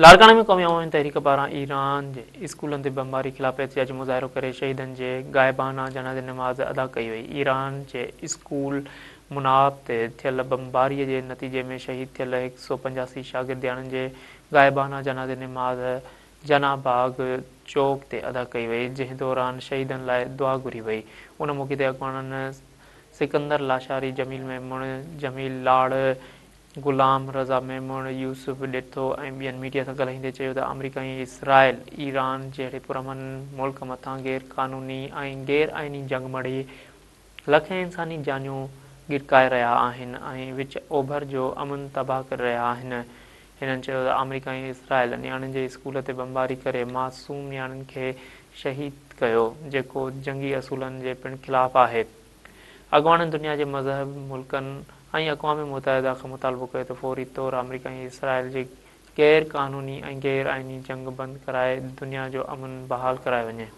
لاڙڪاڻي ۾ قومي عوامي تحريڪ پاران ايران جي اسڪولن تي بمباري خلاف احتجاجي مظاهرو ڪري شهيدن جي غائبانه جنازي نماز ادا ڪئي وئي. ايران جي اسڪول مناب تي ٿيل بمباري جي نتيجي ۾ شهيد ٿيل هڪ سئو پنجاسي شاگردياڻين جي غائبانه جنازي نماز جناح باغ چوڪ تي ادا ڪئي وئي جنهن دوران شهيدن لاء دعا گهري وئي. ان موقعي تي اڳواڻن سڪندر لاشاري، جميل ميمڻ، جميل لاڙ، غلام رضا ميمڻ، يوسف ڏيٿو ۽ ٻين ميڊيا سان ڳالهائيندي چيو ته آمريڪا ۽ اسرائيل ايران جهڙي پرامن ملڪ مٿان غير قانوني ۽ غير آئيني جنگ مڙهي لکين انساني جانيون ڳڙڪائي رهيا آهن ۽ وچ اوڀر جو امن تباهه ڪري رهيا آهن. هنن چيو ته آمريڪا ۽ اسرائيل نياڻين جي اسڪول تي بمباري ڪري معصوم نياڻين کي شهيد ڪيو جيڪو جنگي اصولن جي پڻ خلاف آهي. اڳواڻن دنيا جي مهذب ملڪن ۽ اقوام متحده کان مطالبو ڪيو ته فوري طور آمريڪا ۽ اسرائيل جي غير قانوني ۽ غير آئيني جنگ بند ڪرائي دنيا جو امن بحال ڪرايو وڃي.